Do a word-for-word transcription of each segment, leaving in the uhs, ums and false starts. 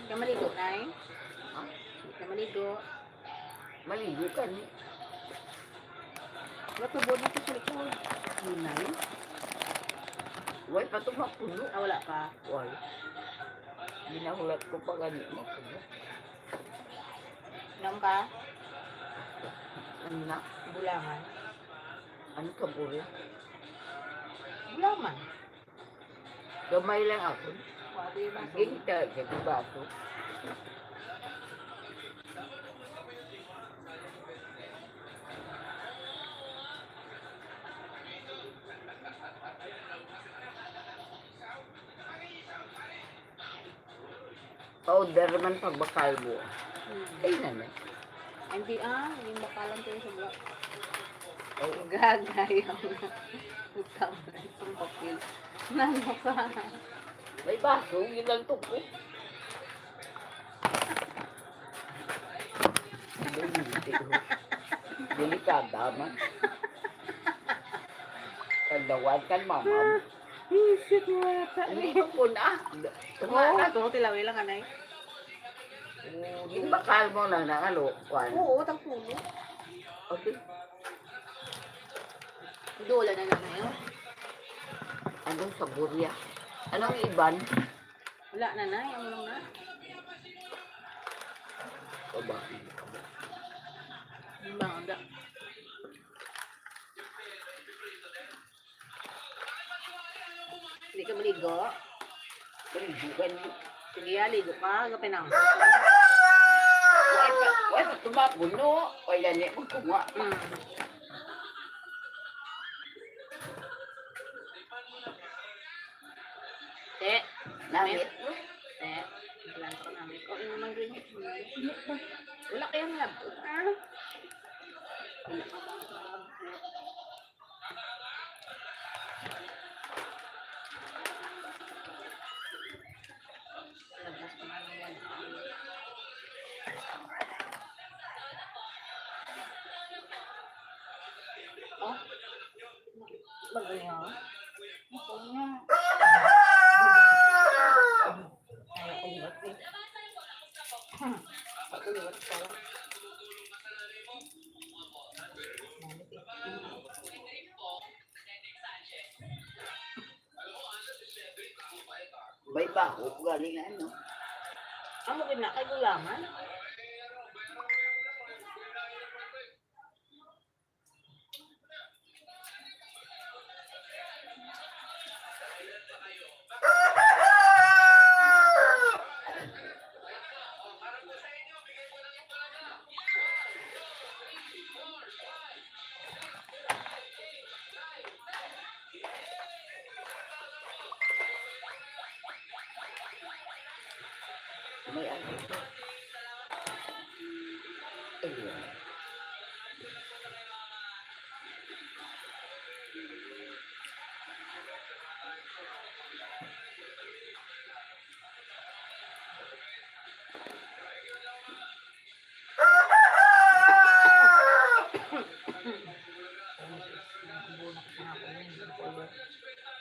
Ka maligo, Nay? Ha? Ka maligo. Maligo ka ni. Wala pa buwan ako sa likod. Yun, Nay. Way pa to mapuno. Ah, wala pa. Way. Ginahulat ko pa gani mapuno. Inom ka? Ano na? Bulangan. Ano ka, buri? Bulangan. Gamay lang ako. Ginta sa baso. Powder man pag bakal mo. Hmm. Ay, nanay. Hindi, ah, yung bakalan ko yung sabla. Oh. Gagayaw na. Ikaw, isang papel. Nano ka? May baso, yun lang to ko. Delikada man. Kadawan kan mama mo. Isip mo ata. Hindi ko po na. Oo, ito, tilaway lang, anay. Oh, ginbakal mo na na, ano, kwan. Oo, tang puno. Okay. Dola na lang na yun. Anong sabor ya? Anong iban? Wala na, Nay. Amo lang na. Babae. Ang bangga. Hindi ka maligo? Maligo ka ni. Sige, ah, ligo ka. Kapinang. Wala, wala, tumapo, no? Wala niya, magtunga. Mm. Te. Namit. Te. Wala ko namit. O, imo man din. Wala kayang lab-ot, ah. Oh. Bagay nga. Ako nga. Ay, ako liwat eh. Ako liwat pala. May baho, galing ano. Amo gid na kay gulaman. May ano ito? Ayun.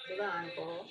Dugangan ko.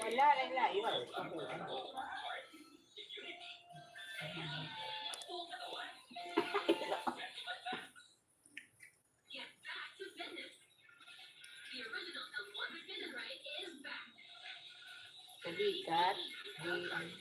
Wala, wala, wala. Kalikat, di, ano.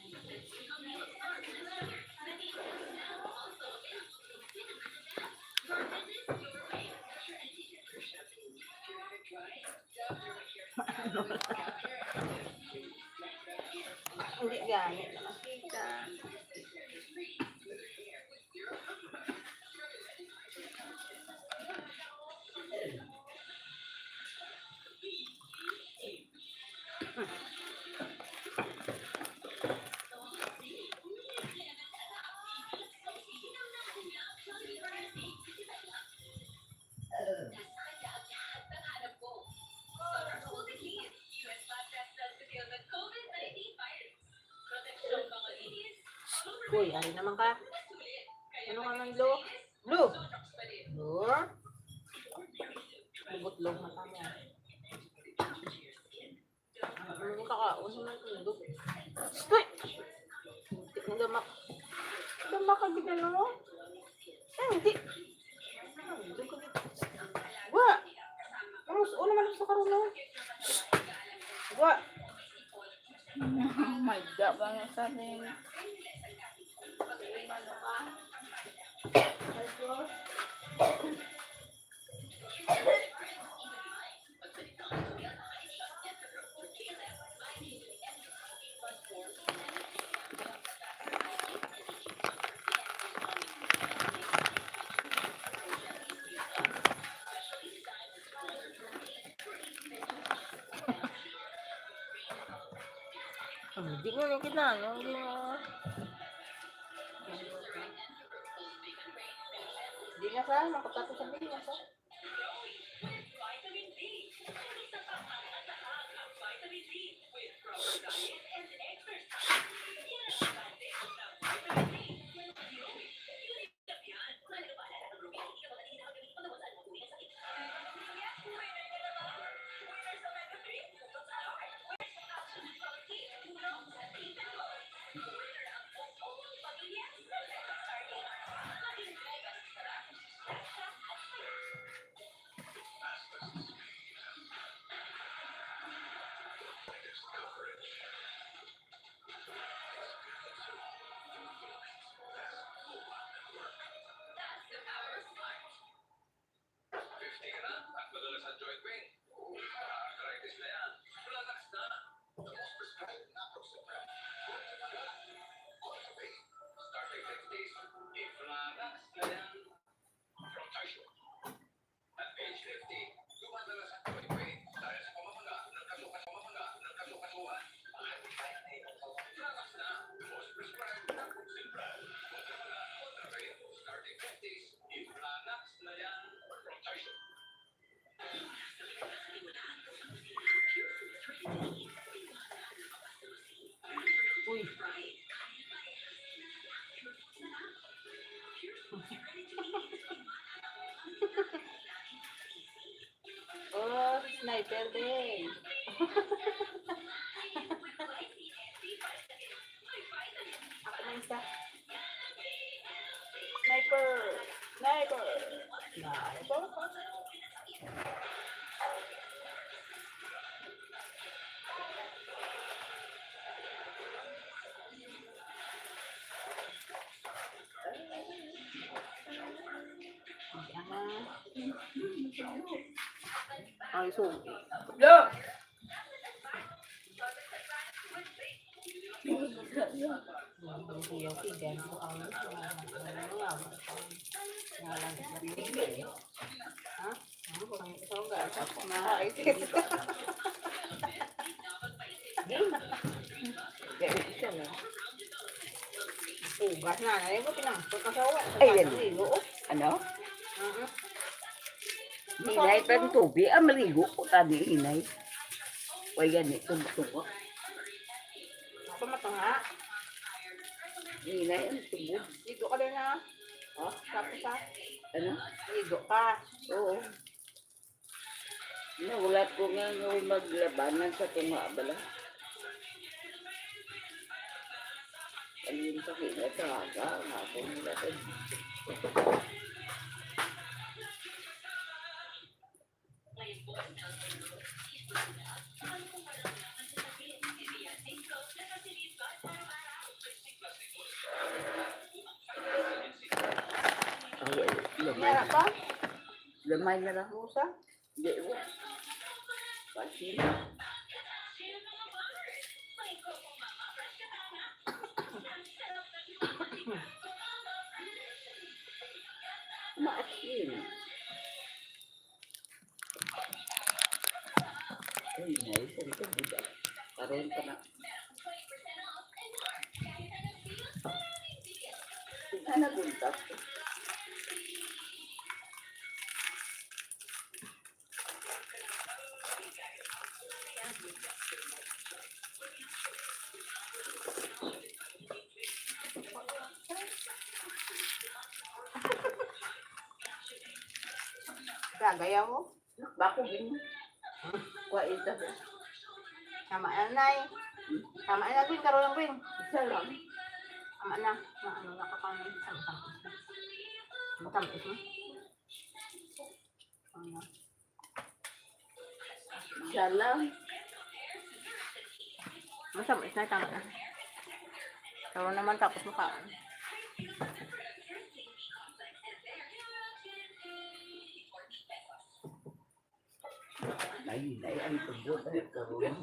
Uy, ari naman ka. Ano ka man, Blue? Blue? Blue? Bubutlog mata mo. Ano ka ka? Ano man ang Blue? Stoy! Ang dama. Ang dama ka gid, ano? Ay, hindi. Wa. Ano, ano man sa karon, no? Wa. May da ba nga sa atin? Ang di nga lang kita, no? Hindi nga. Di nga sa, makatapos ang bilis, ha? Uy. Oh, sniper din. Ako na isa. Sniper! Sniper! Sniper! Ay, so. Lo! Hugas na, na yung pinangkot na sa uwan. Ay, yan. Ano? Mhm. Hinay pa ang tubig. Ah, maligo ko tani, hinay. Wa yan eh, tungo-tungo. Ako matanga. Hinay ang tubig. Ligo ka din, ha? Ha? Tapos, ha? Ano? Ligo ka. Oo. Nahulat ko nga nga maglabanan sa tunga bala. Ano yung sakit na talaga? Nga ako nila sa Ay, ay, lamay. Meron pa? Lamay na lang. Musa? Hindi, wa. Pasin. Maasin. Ay, nice. Ang ganda. Karon pa na. Ito na buntas. Gagayaw mo. Bako gini. Kuha ito. Tama na, Nay. Tama na, Gwen. Karoon lang, Gwen. Isa lang. Tama na. Maano na ka pa, Nay? Tama, tama. Matamis na. Ano? Isa lang. Matamis na, tama na. Karoon naman tapos makaon. Ay, ay, ang tubod, ay, karoon.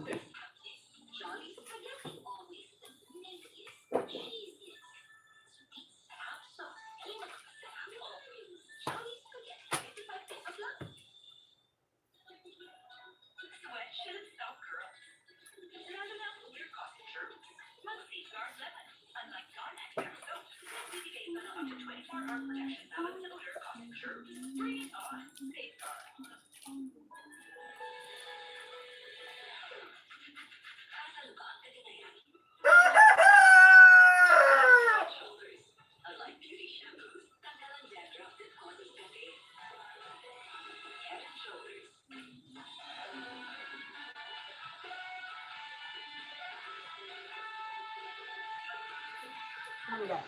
Handa.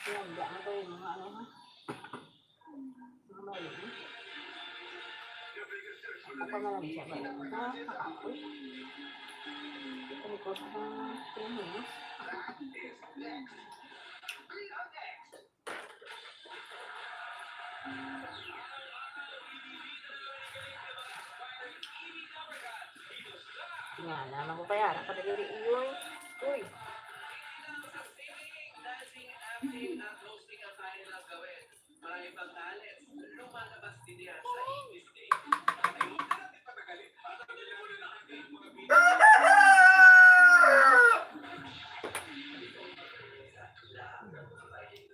Handa na to yung mga ano, ha? Mga mali, ha? Ako pa na lang siya. Wala na. Kakapoy. Ano ko sa tingin? Nga na, magubayara ka diri, uy. Uy.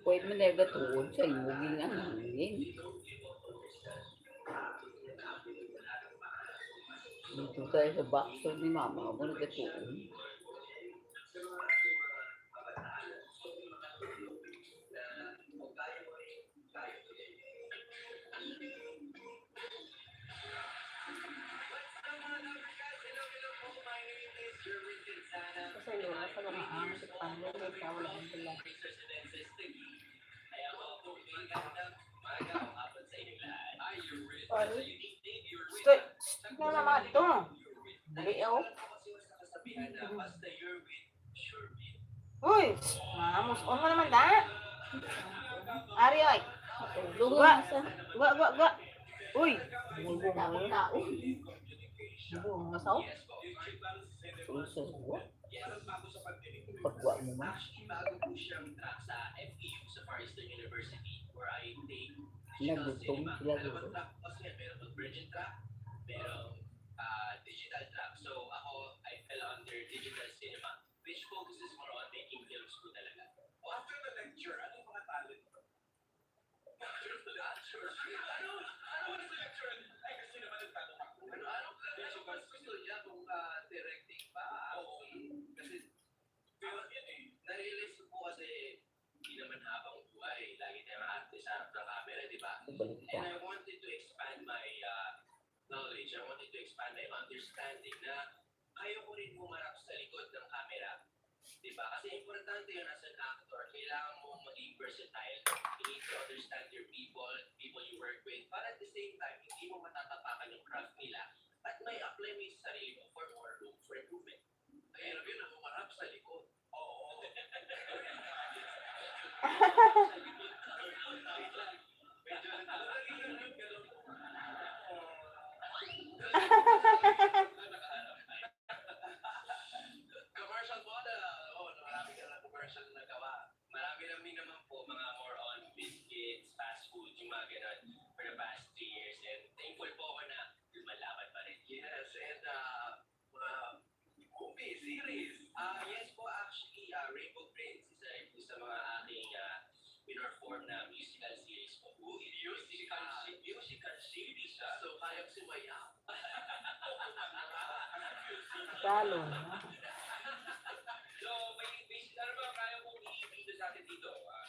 Pwede man tayo gatuon sa luging ang hangin. Dito tayo sa bakso ni Mama, ako nagkatuon. Kasi yun, sa mga ang tikpan mo, hindi ka wala ang dila. Ay, straight, straight na naman ito. Dali, oh. Uy, mamos, on mo naman, da. Ari, oy. Dungo Gwa. Na sa Gwa, gwa, gwa. Uy. Tapos taon. Dungo sa. Unsa sa gwa? Pagwa mo man. Nagutong sila, guro. Which focuses more on making films po talaga. After the lecture, anong mga talent mo? After the lecture? Ano, ano, ano sa lecture? Ay, kasi naman nagtanong ako. Ano, ano, ano mas gusto niya kung, ah, directing ba? Oo. Kasi, pero yun eh, na-realize ko po kasi hindi naman habang buhay, lagi tayong maarte sa harap ng camera, di ba? Balik ka. And I wanted to expand my, ah, knowledge. I wanted to expand my understanding na kaya ko rin humarap sa likod ng camera. Di ba? Kasi importante yun as an actor. Kailangan mo maging versatile. You need to understand your people, people you work with. Para at the same time, hindi mo matatapakan yung craft nila. At may apply mo yung sarili mo for more room for improvement. Mahirap yun, ang humarap sa likod. Oo. Medyo naglalagay yun, pero Commercial model. Oo, marami ka na commercial na gawa. Marami kami naman po, mga more on biscuits, fast food, yung mga ganon, for the past three years. And thankful po ako na lumalaban pa rin. Yes, and, ah, mga movie, series. Ah, yes po, actually, ah, Rainbow Prince, isa rin po sa mga aking, ah, pinorform na musical series po. Uy, musical, ah, si-, musical series, ah. So, kayang sumayaw. Talo na. So, may, may, ano ba kaya mong i-video sa akin dito? Ah,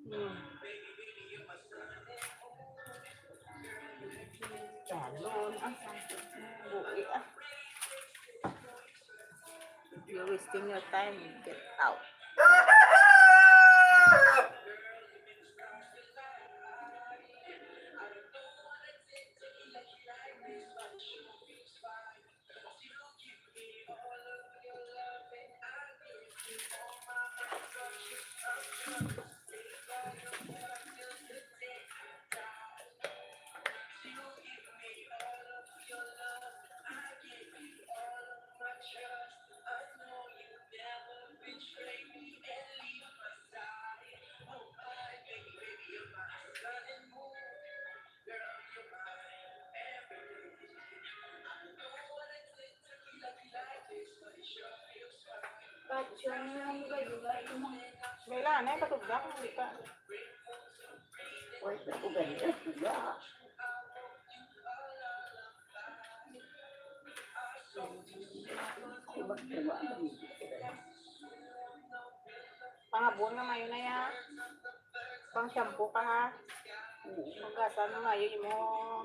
Hmm. Talon. Ah, buhi, ah. If you're wasting your time, get out. May lanay, katugda kung di ka. Oy, ugali ka, tuga. Pangabon nga mayo na ya. Pang shampoo ka, ha? Hugasan mo mayo imo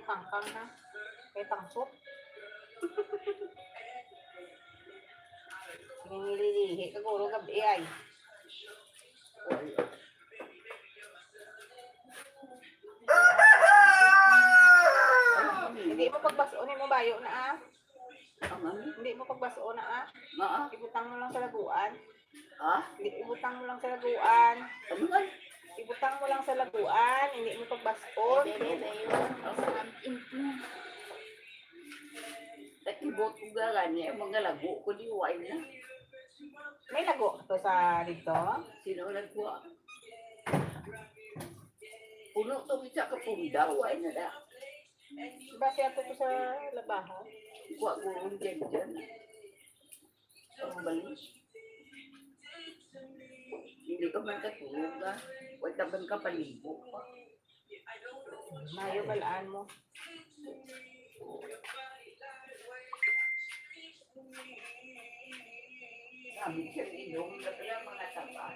kangkang, ha? Kay tangsot. Nangililihi ka guro gab-i ay. Hindi mo pagbas-on, imo bayo na, ah. Ang ano? Hindi mo pagbas-on na, ah. Naa. Ibutang mo lang sa laguan. Ha? Hindi, ibutang mo lang sa laguan. Ano man? Ibutang mo lang sa laguan, hindi mo pagbas-on. Bebe, bebe, yun. Ang sarap. Nakibot ko gani, ang mga lago ko di wine na. May lago to sa dito? Sino nagkuha? Puno to isa ka punda, wine na da. Base ato to sa labahan. Kuha ko ron dyan, dyan. Ang bali. Hindi ka man katulog, ah. Wala ka man kapaligo pa. Mayo balaan mo. Sabi siya, inom na pala mga taba.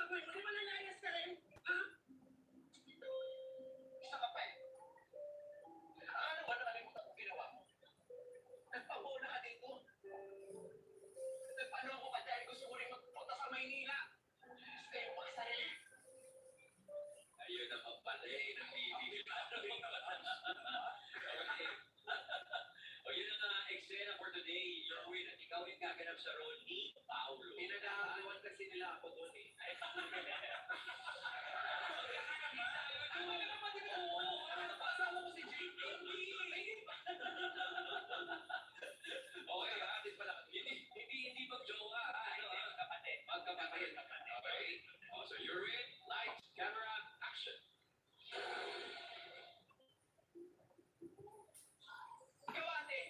Ano, di ba nalayas ka rin? Ha? Isa ka pa eh. Ano ba nakalimutan ko ginawa mo? Nagpabola ka dito. Nagpaloko ka dahil gusto mo rin magpunta sa Maynila. Gusto yung makasarili. Ayun naman pala eh, nabibigil ako. O yun ang ah, eksena for today. Jerwin, at ikaw yung gaganap sa role ni Paulo. Pinagagawan kasi nila ako doon eh. Ay, ano naman din, oo, ano na pa, asawa ko si Jake. Okay, ah, atin pala. Hindi, hindi, hindi magjowa, ah, ano, ah, magkapatid. Magkapatid. Okay. Oh, so you're in. Lights, camera, action. Ikaw, ate,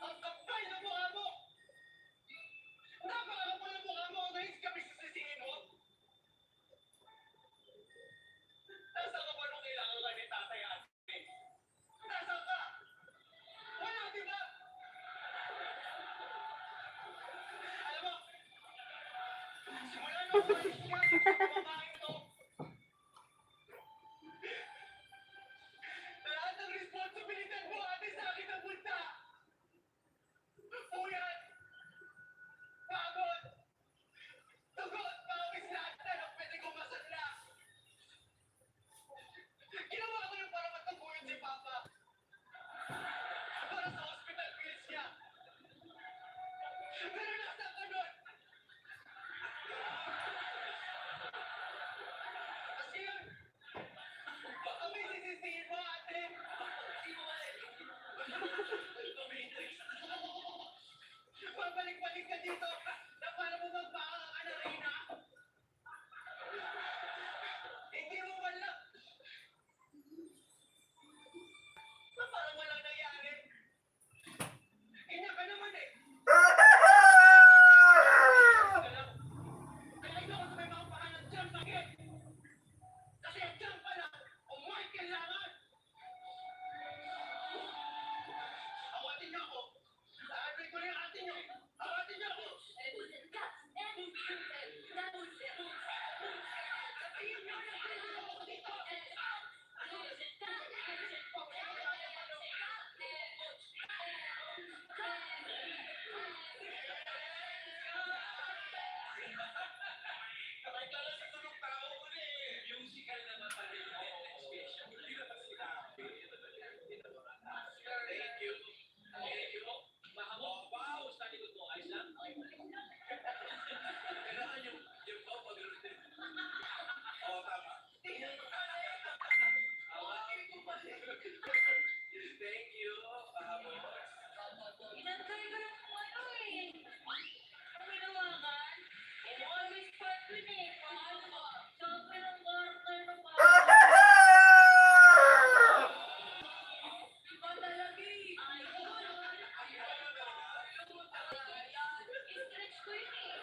ang kapal ng mukha mo! Napakakapal ng mukha mo! Ang hits kami sa sisihin mo! Nasaan ka ba nung kailangan ka ni tatay, ate? Nasaan ka? Wala, di ba? Alam mo, simula nung umalis ka sa babaeng to, lahat ng responsibilidad mo, ate, sa akin napunta. Puyat! Pagod! Dugo at pawis, lahat na ng pwede kong masanla. Ginawa ko yun para mataguyod si Papa. Para sa hospital bills niya. Pero nasa ka nun? As in, baka may sisisihin mo, ate. Babalik-balik ka dito na para mo magpakakakarina. Hindi mo man lang. Na parang walang nangyari. Kanya ka naman eh. Kaya ito ako sa may mga pangalan dyan, bakit? Kasi ang dyan pa lang, kung may kailangan, awatin niyo ako. Awatin ko na yung atin niyo. Awatin niyo ako. Thank you. Thank you. Mahamog. Wow, sa likod mo. Ayos lang? Okay. Kailangan yung, yung pau pag-, oh, tama. Thank you, mahamog. Inantay ko lang kung ano eh. Ang hinawakan, and always part with me. Paano ba? Sabi ng partner na paano? Iba talaga eh. Ay, ay, ay, ay, ay, ay, ay, ay, stretch ko yun eh.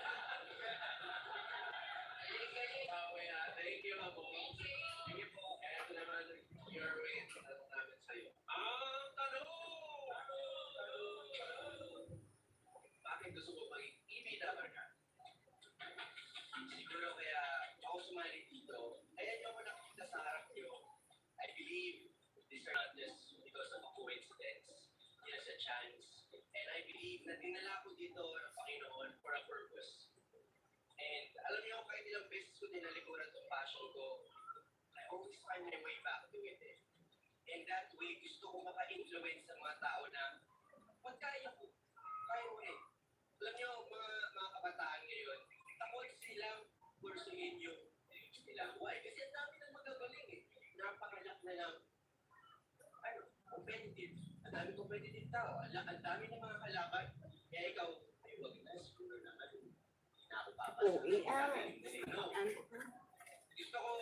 Galing, galing. Okay, ah, thank you, Abo. Thank you. Sige po, kaya ko naman your way, tanong namin sa'yo. Ang tanong! Bakit gusto mo maging T V lover ka? Siguro kaya ako sumali dito. Kaya niyo ako nakita sa harap niyo. I believe these are not just because of a coincidence. There's a chance. And I believe na dinala ako dito ng Panginoon for a purpose. And alam niyo, kahit ilang beses ko tinalikuran tong passion ko, I always find my way back to it eh. And that way, gusto ko maka-influence sa mga tao na pag kaya ko, kaya mo eh. Alam niyo, mga, mga kabataan ngayon, takot silang pursuin yung dreams nila. Why? Kasi ang dami nang magagaling eh. Napakalak na lang, ano, competitive. Ang dami competitive tao. Ang, la- ang dami ng mga kalaban. Kaya ikaw, ay, wag na, siguro naman. Hindi na ako papasa. Oo, eh, ah. Galing-galing, no? Ang Gusto ko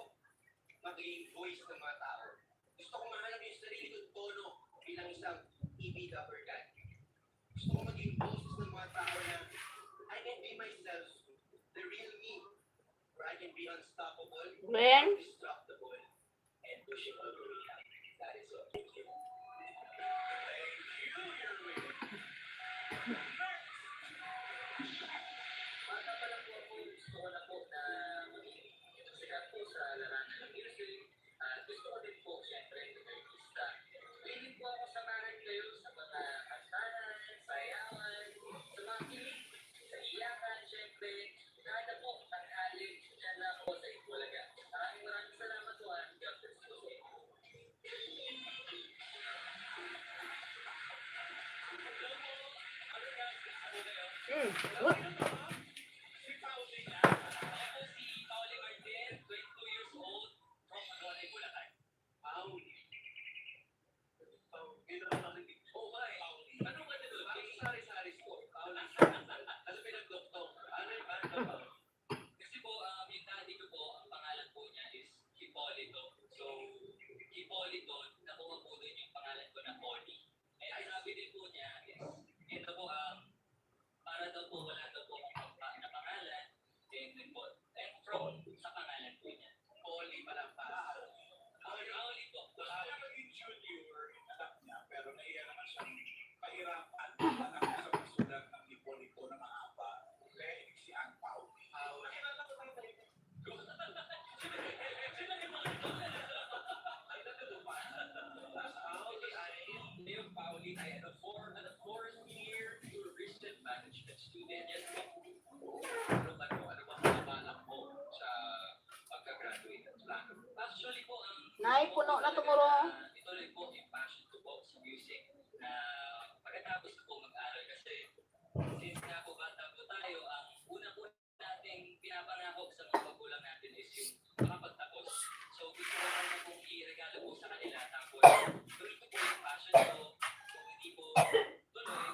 maging voice ng mga tao. Gusto ko mahanap yung sarili kong tono bilang isang T V lover ka. Gusto ko maging boses ng mga tao na I can be myself, the real me, where I can be unstoppable, Gwen? Indestructible, and pushing all the way up. That is all. Thank you. Thank you, Jerwin. Bata pa lang po ako, gusto ko na po na What? Ako po si Pauli Martin, twenty-two years old, from Malonay, Bulacan. Pauli. Pauli. Ano ka na doon? Ang sari-sari store. Pauli. Ano pinagdoktok? Ano yung banda, Pauli? Kasi po, um, yung daddy ko po, ang pangalan po niya is Hipolito. So, Hipolito, nakuha po doon yung pangalan ko na Polly. Kaya ang sabi din po niya is, ito po, um, para daw po wala daw po akong pampa na pangalan, and then po, and from sa pangalan po niya. Polly pala ang pangalan. Polly, Polly po. Para maging junior, yung anak niya, pero nahiya naman siyang pahirapan ang anak niya sa pagsulat ng Hipolito na mahaba. Kaya inig si Ang Pauli. Pauli. Ang Pauli ay ano, four, ano, fourth year tourism management student. Yes po. Ano ba to? Ano ba ang balak mo sa pagka-graduate at plano? Actually po, ang Nay, puno na to, muro. Ito lang po yung passion ko po sa music. Na pagkatapos ko po mag-aral kasi since nga po bata po tayo, ang una po nating pinapangako sa mga magulang natin is yung makapagtapos. So, gusto ko lang pong iregalo po sa kanila. Tapos, kung ito po yung passion ko, kung hindi po tuloy,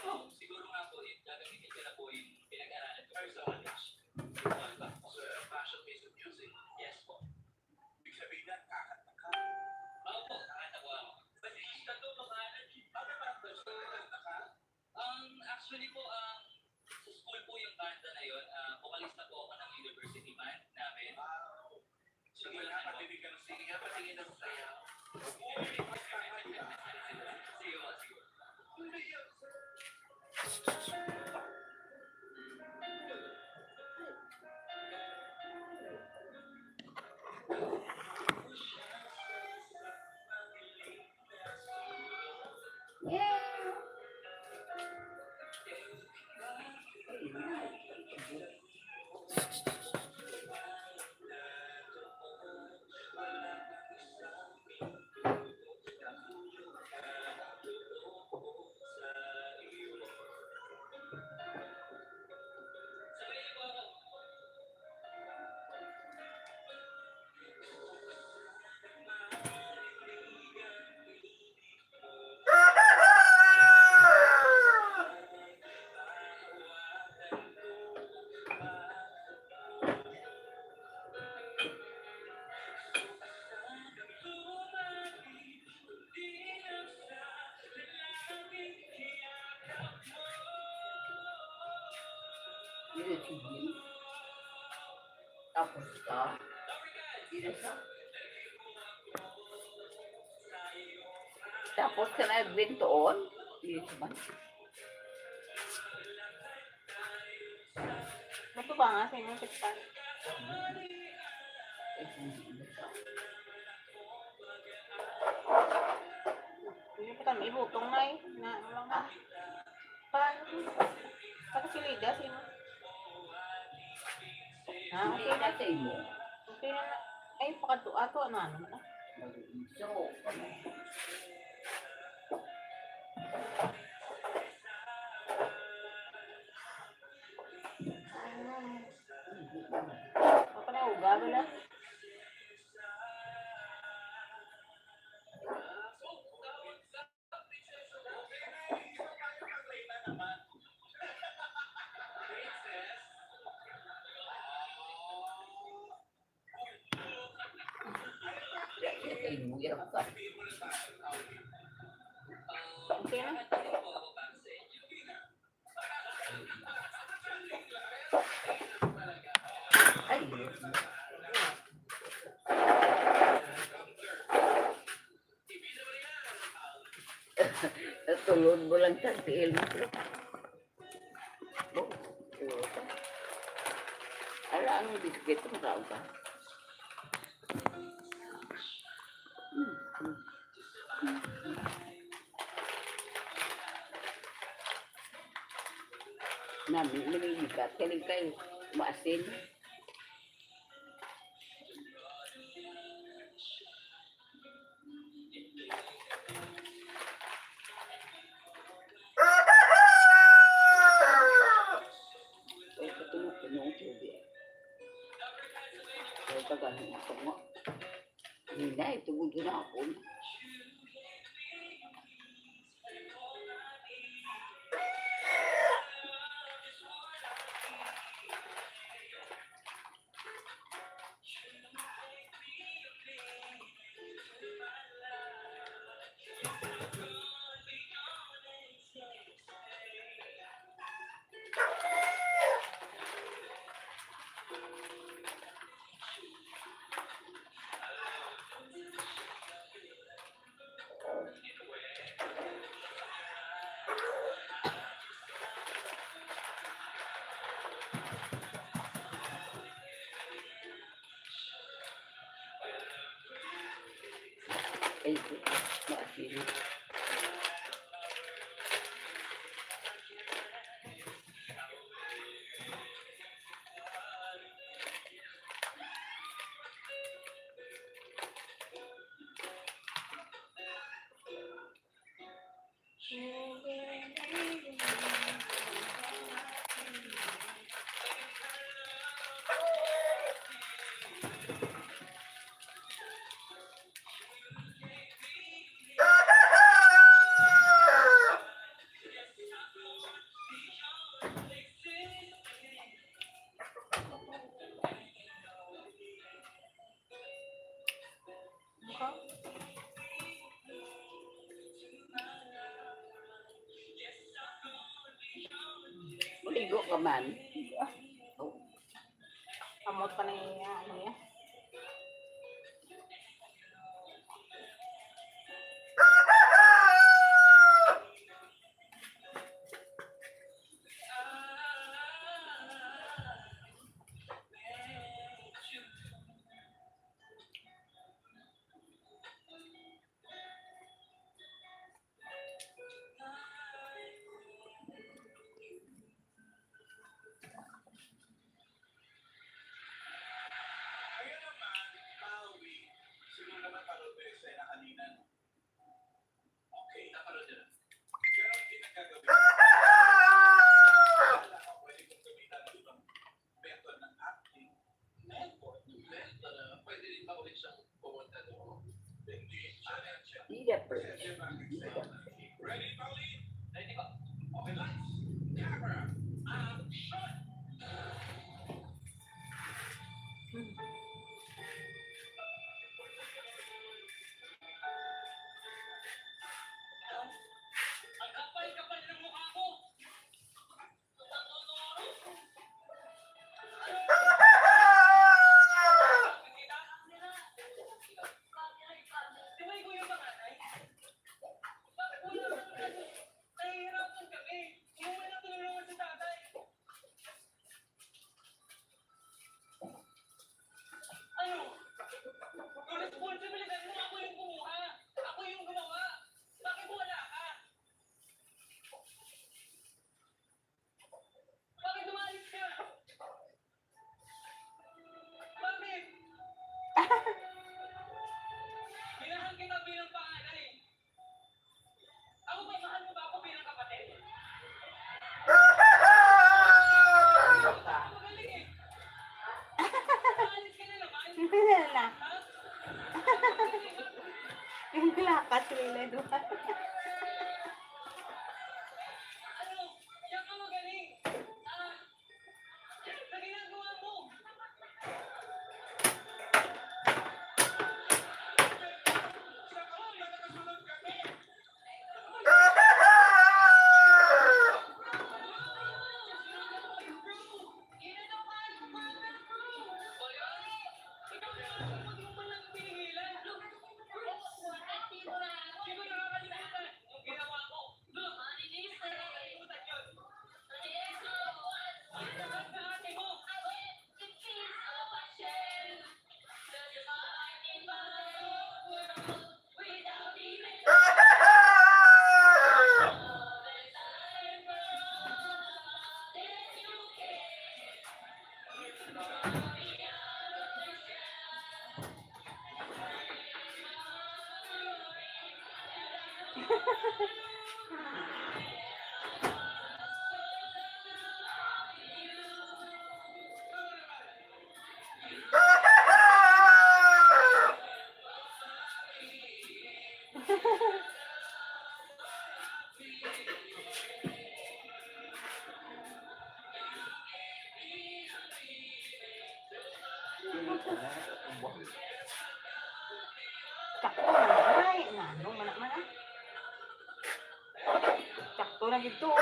um, siguro nga po, eh, gagamitin ko na po yung pinag-aralan ko sa college. Yung ano ba? So, passion based on music? Yes po. Ibig sabihin na, kakanta ka? Opo, kakanta po ako. Ba't hindi ka to makahalan? Ano ba ang gusto mo? Kakanta ka? Um, actually po, um, sa school po yung banda na yun, ah, vocalista po ako ng university band namin. Wow. Sige nga, patingin ka ng, sige nga, patingin ng sayaw. Sige po, sige po. Tapos ka, dili sa, tapos ka na nagwintuon, dili sa man. Matubangan sa imong tikpan. Hindi pa kami ibutong na eh. Na, ano lang na. Pa, pagkasilida, sino? Ah, okay na. Sa imo. Okay na na. Ay, pakadto ato, ano, ano na. So, Apa na, uga ba na? Okay na. Ay, tulog mo lang sa tiil mo, bro. Oh, oh. Ala, ang biscuit, makaon ka. Hmm. Nami, maniligat, kali kay maasin. Ako nga. Hindi na, ito mo doon ako. Ay, maasin. Maligo ka man. Kamot pa na yung, ano, yan. Ayun naman, Maui. Sino naman parang eksena kanina, no? Okay, napanood niyo na. Pero ang pinagkagabi, wala akong pwede kong gamitan ang ibang method ng acting. Method? Method, ah, pwede rin ba ulit siyang pumunta doon? Hindi, challenge siya. Be the first. Be the first. Ready, Pauline? Ready ba? Okay, lights, camera, action! Ang kapal-kapal ng mukha mo! Di ba ikaw yung panganay? Bakit wala ka sa akin? Nahihirapan kami. Hindi mo na tinulungan si tatay. Ano? Yung responsibilidad mo, ako yung kumuha. Ako yung gumawa. Bakit wala ka? Bakit umalis ka? Bakit? Minahal kita bilang panganay. Ako ba, mahal mo ba ako bilang kapatid? Magaling eh. Umalis ka na naman. Wala na. Ha? Yung glass nila doon. Ano? Diyan ka magaling. Ah, sa ginagawa mo. Ito.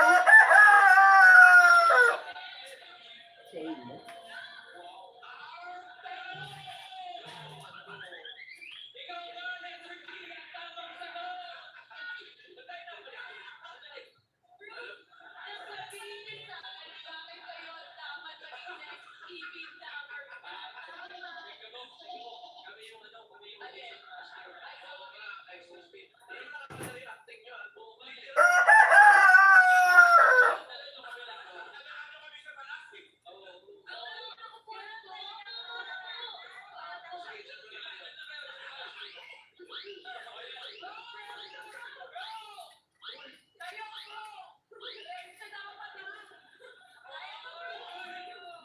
Sa imo.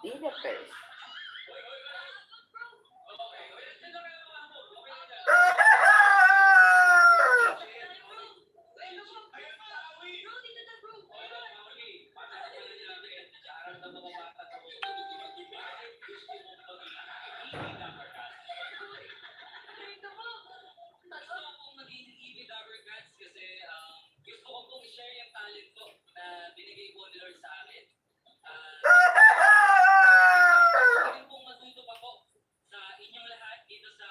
Be the first. Gusto ko pong maging E V Dabber Cats kasi, um, gusto ko pong i-share yung talent ko na binigay po ni Lord sa akin. Ah, gusto ko pong matuto pa po sa inyong lahat dito sa,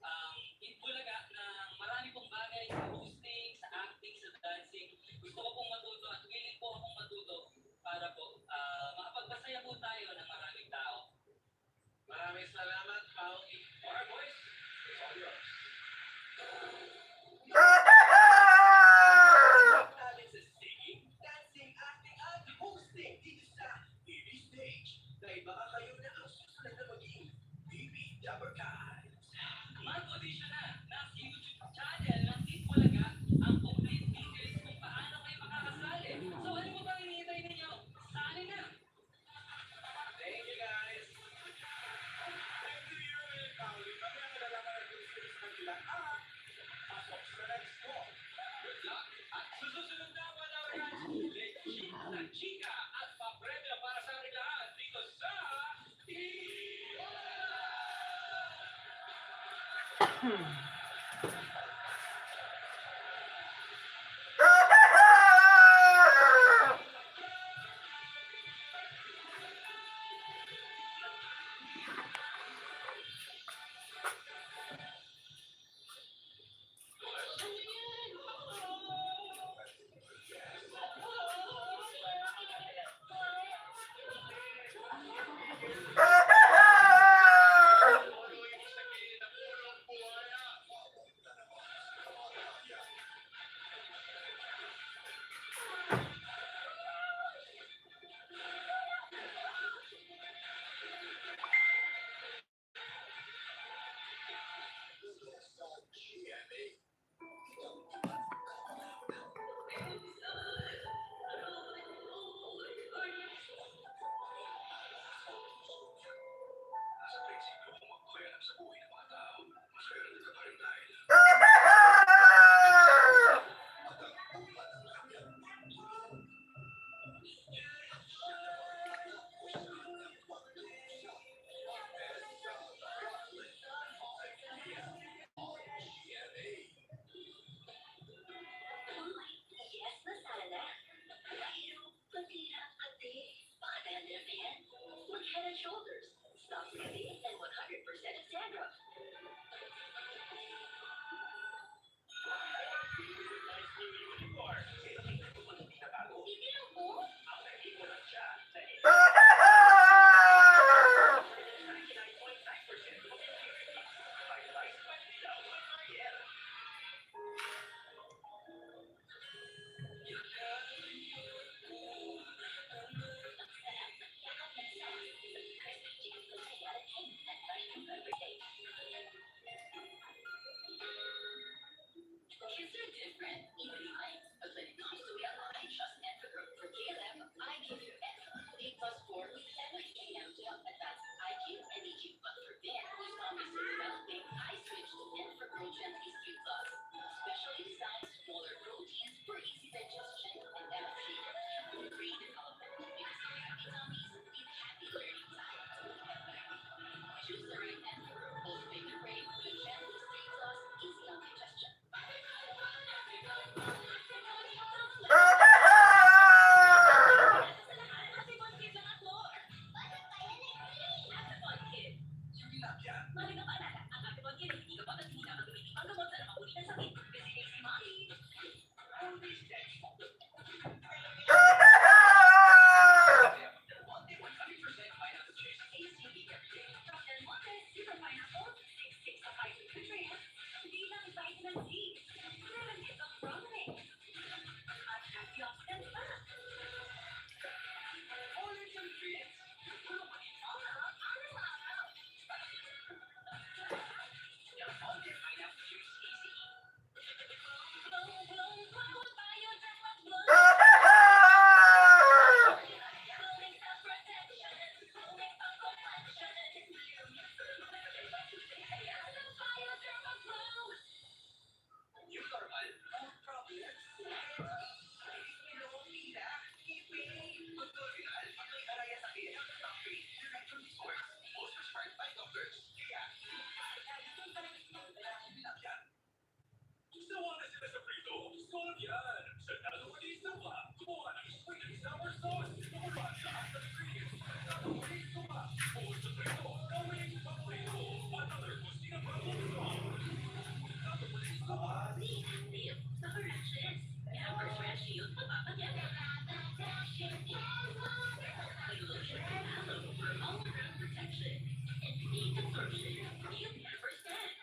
um, Eat Bulaga ng marami pong bagay sa hosting, sa acting, sa dancing. Gusto ko pong matuto at willing po akong matuto para po, ah, makapagpasaya po tayo ng maraming tao. Maraming salamat, Paolo. Alright, boys. It's all yours. Talent sa singing, dancing, acting, at hosting dito sa T V stage. Dahil baka kayo na ang susunod na maging B B Dabber Cats. Mag-audition na. Nasa YouTube channel ng Eat Bulaga ang complete details kung paano kayo makakasali. So, ano pa bang hinihintay ninyo? Sali na! Thank you, guys. Thank you, Yuri. Paolo, kami ang nagdala ng resources na nila. Ah, pasok sa next call. Good luck. At sa susunod na one hour, guys, legit na chika at papremyo para sa ating lahat dito sa Yan, sa Dado Malisawa, kumuha ng sweet and sour sauce. Kumuha lahat ng ingredients sa Dado Malisawa. Buhos sa prito, gawin sa paborito. Another Kusina Bravo song. Dado Malisawa. Meat and milk, the Kardashians. Never fresh yung mapapagyan. May lotion and aloe for all-around protection and heat absorption you never stand.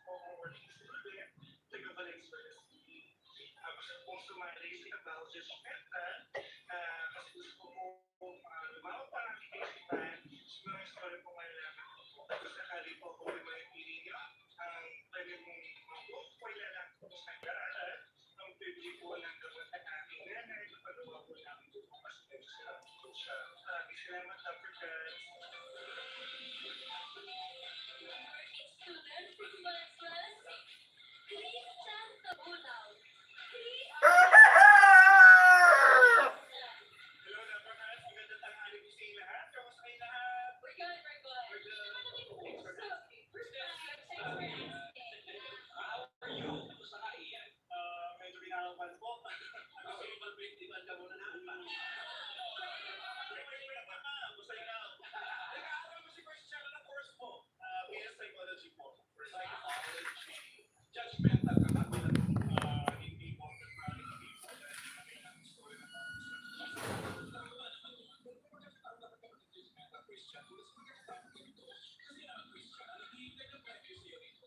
Taga Valenzuela City. Ah, gusto kong sumali si Abel Judgmenta, ah, kasi gusto ko po, ah, lumaw para makikita sa mga istorya kong malaman ko po. Kung sakali po ako ay may pili niyo, ang pwede mong mag-book, wala lang po sa nag-aaral, ang pwede po ng gamot ng aking nanay, paluwa po lang po. Maraming salamat, Doctor Kat. Student from Valenzuela City, Christian Tabulaw. Hello, Doctor Kat. Magandang tanghali po sa inyo lahat. Kamusta kayo lahat? We're good, we're good. We're good. Thanks for asking. First time. Thanks for asking. How are you? Kamusta ka, Ian? Ah, medyo kinakabahan po. Ano, yung pag-festival ka muna na, ano ba? May, may, may, may, may, masaya na. Nag-aaral mo si Christian, anong course mo? Ah, B S Psychology po. Psychology. Judgmental ka ba? Ah, hindi po. Hindi po. Christian, mas maganda ang ganito. Kasi naman Christian, hindi ka na pwede siya rito.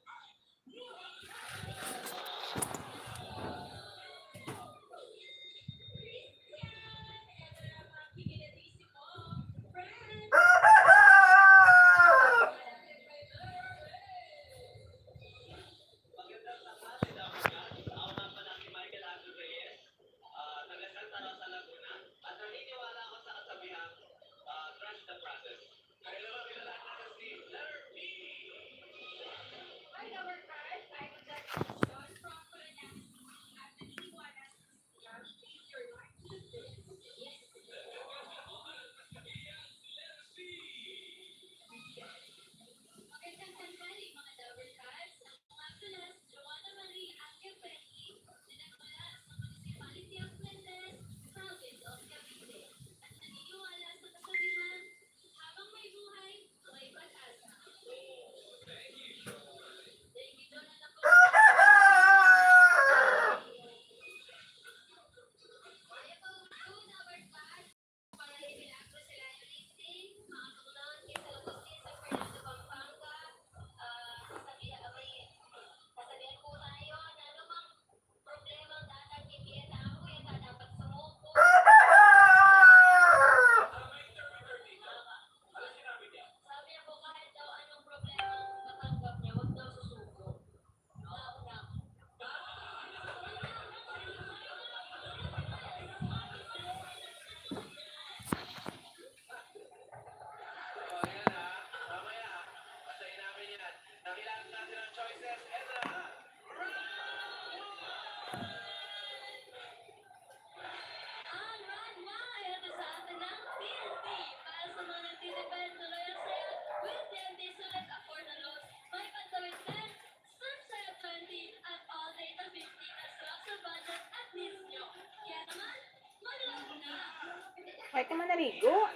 Ay, ka manaligo.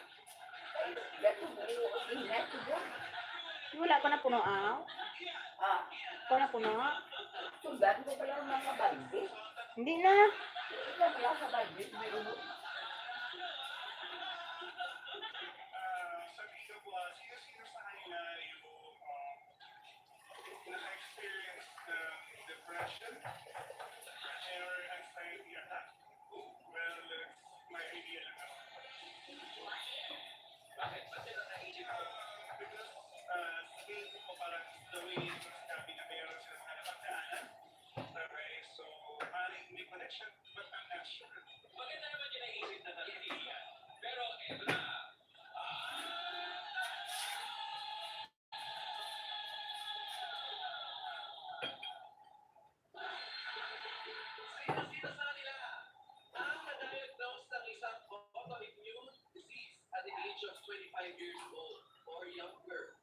Wala pa na puno, aw. Ah. Wala pa na puno. Sundan ko pala ang mga balde. Hindi na. Ikaw pala sa balde, may ulo. Naka-experience ng depression or anxiety attack? Well, may idea lang ako. Bakit? Ba't ka naisip mo? Ah, because, ah, sa tingin ko, parang the way na sinabi na meron sila sa napagdaanan. Okay, so, maaaring may connection, but I'm not sure. Maganda naman yung naisip na idea. Pero, eto na. Sino-sino sa kanila ang na-diagnose ng isang autoimmune disease at the age of twenty-five years old or younger?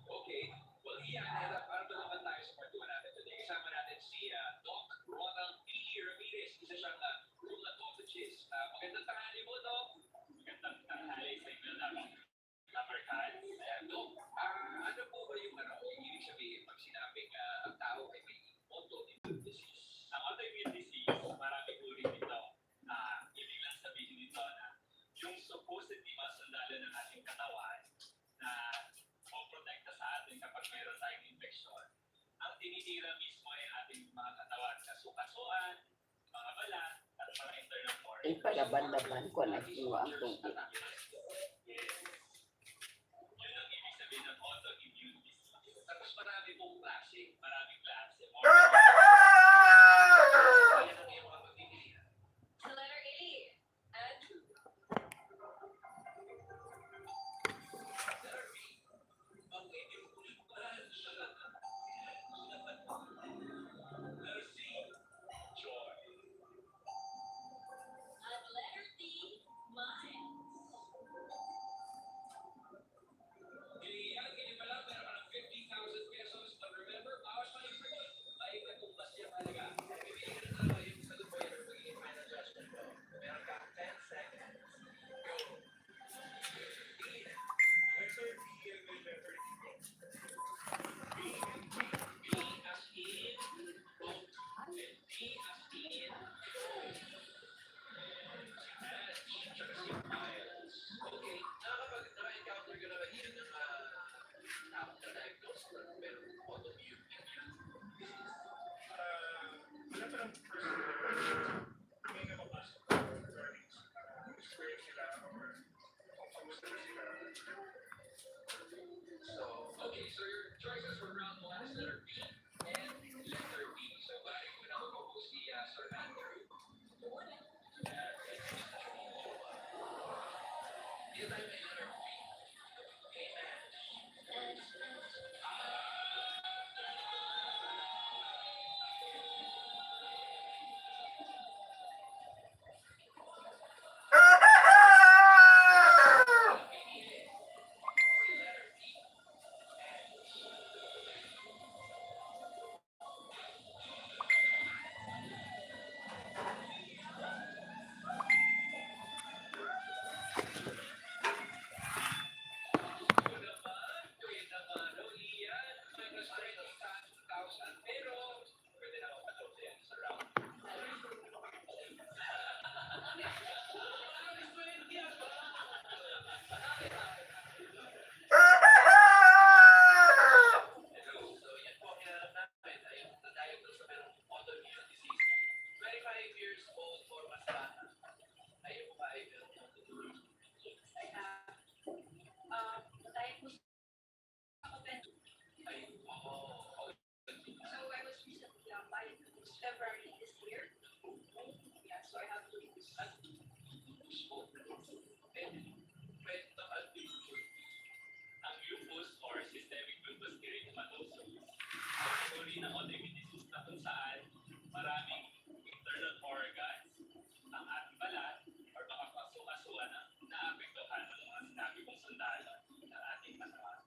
Okay. Well, Ian, para naman tayo sa kwentuhan natin today. Kasama natin si, ah, Doc Ronald P. Ramirez, isa siyang, ah, rheumatologist. Ah, magandang tanghali po, Doc. Magandang tanghali sa inyo lahat. Uppercut. Ayan, Doc, ah, ano po ba yung, ano, yung ibig sabihin pag sinabing, ah, ang tao ay may autoimmune disease? Ang autoimmune disease, marami po rin ito. Ah, ibig lang sabihin nito na yung supposedly mga sundalo ng ating Tira mismo ay ating mga katawan, kasukasuan, mga balat, at mga internal organs. Ipalaban-laban ko na kinuha ang tubig. Yes. Yun ang ibig sabihin ng autoimmune disease. Tapos marami pong klase, maraming klase. Kaya ang iyong mga pagpipilian. Sa letter A, Andrew. Letter B, So, okay, so your choices for round one is letter B and letter B. So, balik ko na, mag-compose si, ah, Sir Andrew. Dito tayo kay letter B. Amen. So I was recently, um, by February this year. Yeah, so I have to lose. Ang lupus or systemic lupus erythematosus ay uri ng autoimmune disease na kung saan maraming internal organs, ang ating balat, or baka kaso-kasuan na naapektuhan ng mga sinabi kong sundalo ng ating katawan.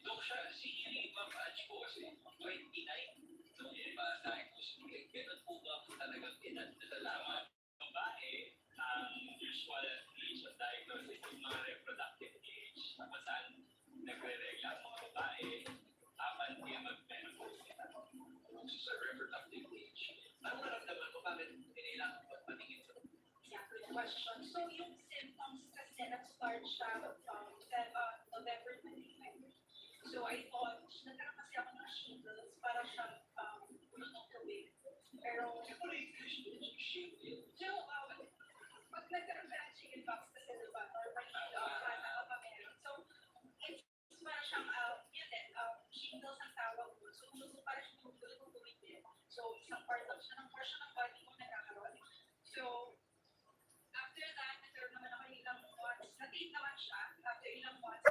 Dok, siya, si Ma'am Ange po kasi twenty-nine nung ma-diagnose po. Eh, ganun po ba po talagang edad na lalaki? Babae, ang usual age of diagnosis is mga reproductive age. Kung saan nagre-regla ang mga babae, up until mag-menopause sila. So, sa reproductive age, anong naramdaman mo? Bakit kinailangan mo magpatingin sa Yeah, good question. So, yung symptoms kasi nag-start siya from Feb-, uh, November twenty-five. So, I thought, nagkaroon kasi ako ng shingles para siya, um, puno ng tubig. Pero, Siyempre, shingles. So, uh, pag nagkaroon ka ng chicken pox kasi, di ba, normally, uh, bata ka pa meron. So, it's para siyang, uh, yun din, uh, shingles ang tawag mo. So, gusto para siyang puno ng tubig din. So, isang part lang siya ng portion ng body mo nagkakaroon. So, after that, nagkaroon naman ako ng ilang months. Nag-treat naman siya. After ilang months,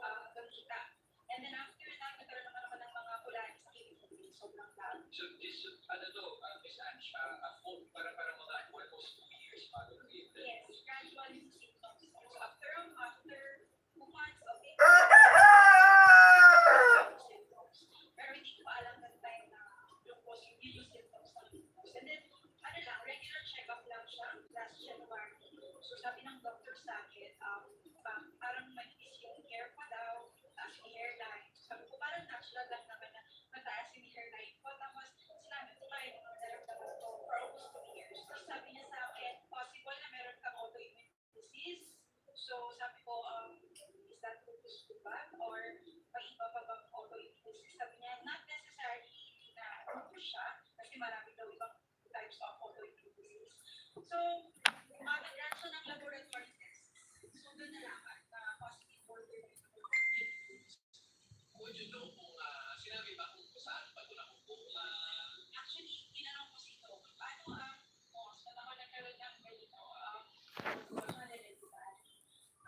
ah, gamita. And then after that, nagkaroon naman ako ng mga pula sa kilid. Sobrang bad. So, this, ano to, ah, Miss Ange, ah, ah, for, para, para mga almost two years bago nag-, Yes, gradually sa symptoms. So, after, after two months of it, symptoms. Pero hindi ko pa alam that time na lupus, yun yung symptoms ng lupus. And then, ano lang, regular check-up lang siya last January. So, sabi ng doctor sa So, uh, nag-run siya ng laboratory test. So, doon na lang.